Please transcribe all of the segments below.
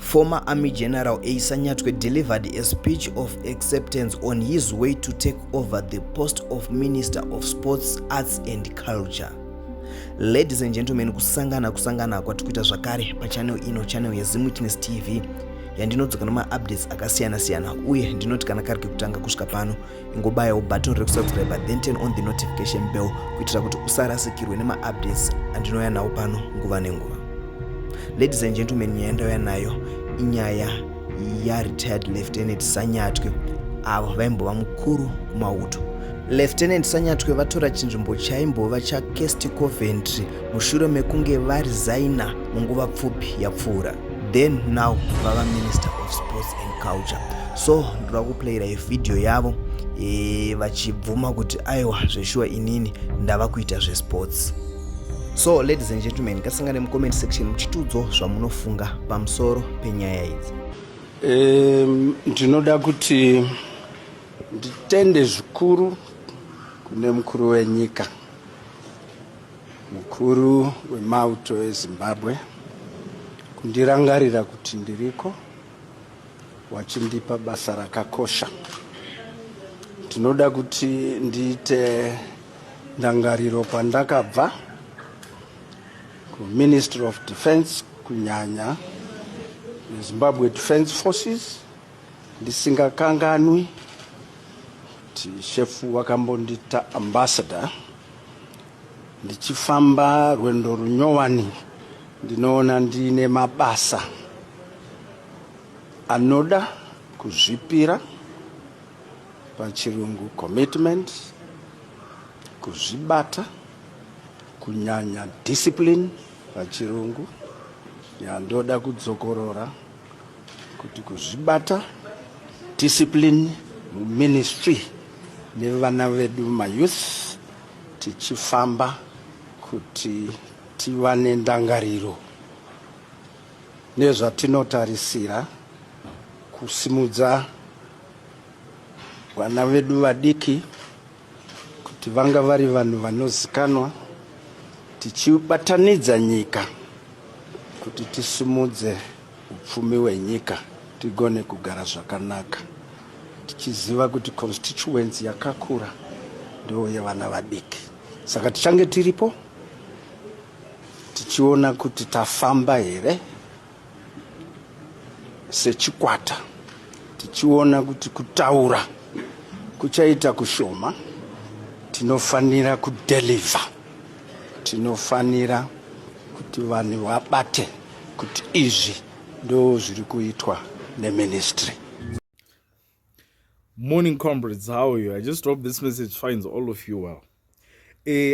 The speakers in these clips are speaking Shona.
Former Army General A Sanyatwe delivered a speech of acceptance on his way to take over the post of Minister of Sports, Arts and Culture. Ladies and gentlemen, kusangana kusangana kwatikuita zvakare pachannel ino, channel yeZimwitness TV yandinodzoka nemaupdates akasiyana siyana, uye ndinoti kana kari kekutanga kusvika pano, ingobayawo button rekusubscribe, then turn on the notification bell kuitira kuti usarasikirwe nemaupdates andinouya nawo pano nguva nenguva. Ladies and gentlemen, nyaya yandauya nayo inyaya yaretired Lieutenant Sanyatwe, avo vaimbova mukuru kumauto. Lieutenant Sanyatwe vatora chinzvimbo chaimbova chaKirsty Coventry mushure mekunge varesigna munguva pfupi yapfuura, then now vava Minister of Sports and Culture. So ndoda kuplayira vhidhiyo yavo vachibvuma kuti aiwa, zveshuwa inini ndava kuita zvesports. So ladies and gentlemen, ngatisangane mucomment section muchitiudzawo zvamunofunga pamusoro penyaya idzi. Ndinoda kuti nditende zvikuru kune mukuru wenyika, mukuru wemauto eZimbabwe, kundirangarira kuti ndiriko, wachindipa basa rakakosha. Ndinoda kuti ndiite ndangariro kwandakabva kuMinistry of Defense, kunyanya neZimbabwe Defense Forces, ndisingakanganwi kuti shefu wakambondita ambassador. Ndichifamba rwendo runyowani, ndinoona ndiine mabasa anoda kuzvipira, pachirungu commitment, kuzvibata, kunyanya discipline pachirungu, yandoda kudzokorora kuti kuzvibata, discipline muministry nevana vedu mayouth, tichifamba kuti tivane ndangariro nezvatinotarisira kusimudza vana vedu vadiki kuti vanga vari vanhu vanozikanwa, tichibatanidza nyika kuti tisimudze upfumi hwenyika, tigone kugara zvakanaka, tichiziva kuti constituency yakakura ndo yevana vadiki. Saka tichange tiripo tichiona kuti tafamba here sechikwata, tichiona kuti kutaura kuchaita kushoma, tinofanira kudeliver, tinofanira kuti vanhu vabate kuti izvi ndo zviri kuitwa neministry. Morning, comrades. How are you? I just hope this message finds all of you well.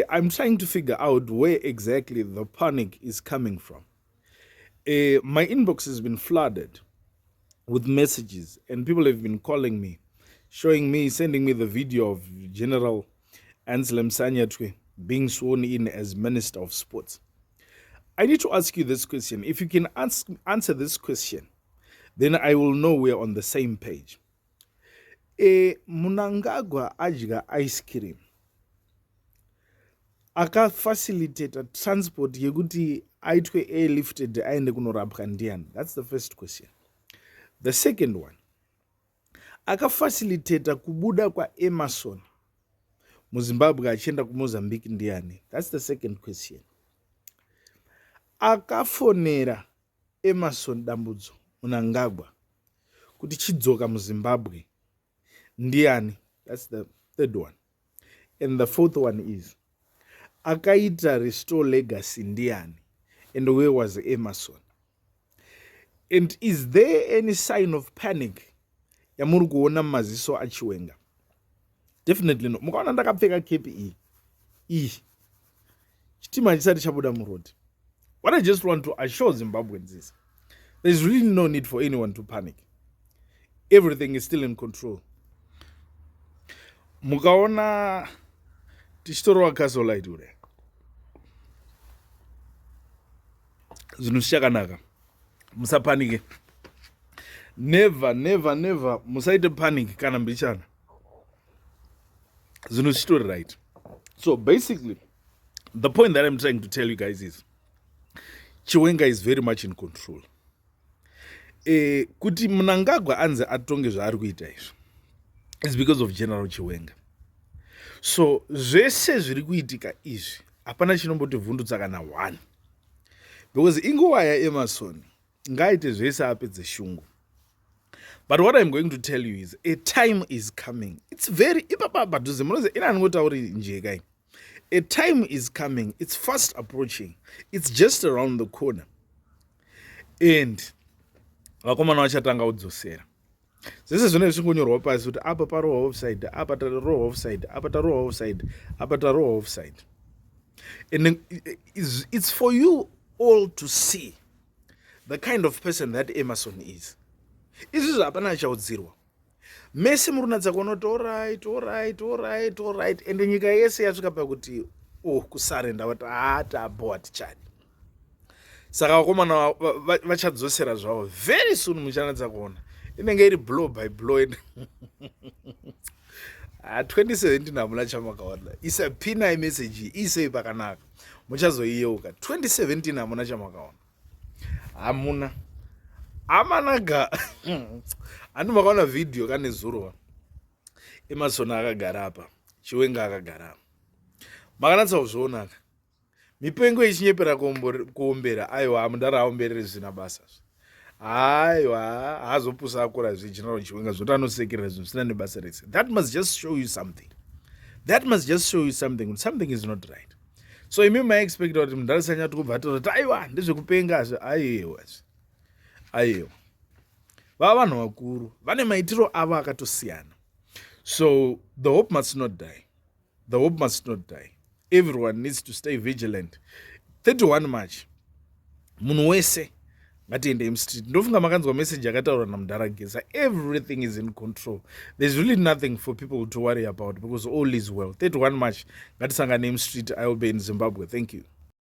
I'm trying to figure out where exactly the panic is coming from. My inbox has been flooded with messages, and people have been calling me, showing me, sending me the video of General Anselm Sanyatwe being sworn in as Minister of Sports. I need to ask you this question. If you can answer this question, then I will know we're on the same page. Mnangagwa adya ice cream, akafacilitata transport yekuti aitwe airlifted aende kunorapwa ndiani? That's the first question. The second one, akafacilitata kubuda kwaEmmerson muZimbabwe achienda kuMozambique ndiani? That's the second question. Akafonera Emmerson Dambudzo Mnangagwa kuti chidzoka muZimbabwe ndiani? That's the third one. And the fourth one is, akaita restore legacy ndiani, and where was Emmerson? And is there any sign of panic yamuri kuona mumaziso aChiwenga? Definitely no. Mukaona ndakapfeka kepi iyi, iyi chitima chisati chabuda muroad. What I just want to assure Zimbabweans is there's really no need for anyone to panic. Everything is still in control. Mukaona tichitorova Castle Lite kudai, zvinhu zvichakanaka. Musapanike, never, never, never. Musaite panic kana mbichana, zvinhu zvichitori right. So basically, the point that I'm trying to tell you guys is Chiwenga is very much in control. Kuti Mnangagwa anzi atonge zvaari kuita izvo, it's because of General Chiwenga. So zvese zviri kuitika izvi, hapana chinombotivhundutsa kana one, because inguva yaEmerson. Ngaaite zvese, apedze shungu. But what I'm going to tell you is, a time is coming. It's very ipapa padhuze. Munoziva, ina andingotauri njekai. A time is coming. It's fast approaching. It's just around the corner, and vakomana vachatanga kudzosera zvese zvinenge zvichingonyorwa pasi kuti apa parohwa offside, apa tarohwa offside, apa tarohwa offside, apa tarohwa offside. And it's for you all to see the kind of person that Emerson is. Izvizvo hapana achaudzirwa. Mese muri kunatsa kuona kuti alright, alright, alright, alright. Ende nyika yese yasvika pakuti, oh, kusarenda vati, ha, taboa, tichadi. Saka vakomana vachadzosera zvavo very soon. Muchanatsa kuona inenge iri blow by blow. And 2017 hamuna chamakaona. Isa pinai message, isei pakanaka, muchazoiyeuka. 2017 hamuna chamakaona, hamuna amanaga. Handi makaona vhidhiyo kane zuro, Emerson akagara apa, Chiwenga akagara apa? Makanatsa kuzvionaka, mipengo ichinyepera kuombera. Aiwa, mudara aomberere zvisina basa. Aiwa, haazopusa akura zveGeneral Chiwenga zvoti anosekerera zvinhu zvisina nebasa rese. That must just show you something. That must just show you something. Something is not right. So imi maiexpecta kuti mudhara Sanyati kubva ataura kuti aiwa, ndezvekupengazve? Aiwa, aiwa, vava vanhu vakuru, vane maitiro avo akatosiyana. So the hope must not die. The hope must not die. Everyone needs to stay vigilant. 31 March, munhu wese ngatiendei mustreet. Ndofunga makanzwa message yakataurwa namudhara Geza. Everything is in control. There's really nothing for people to worry about because all is well. 31 March, ngatisanganei mustreet. I will be in Zimbabwe. Thank you.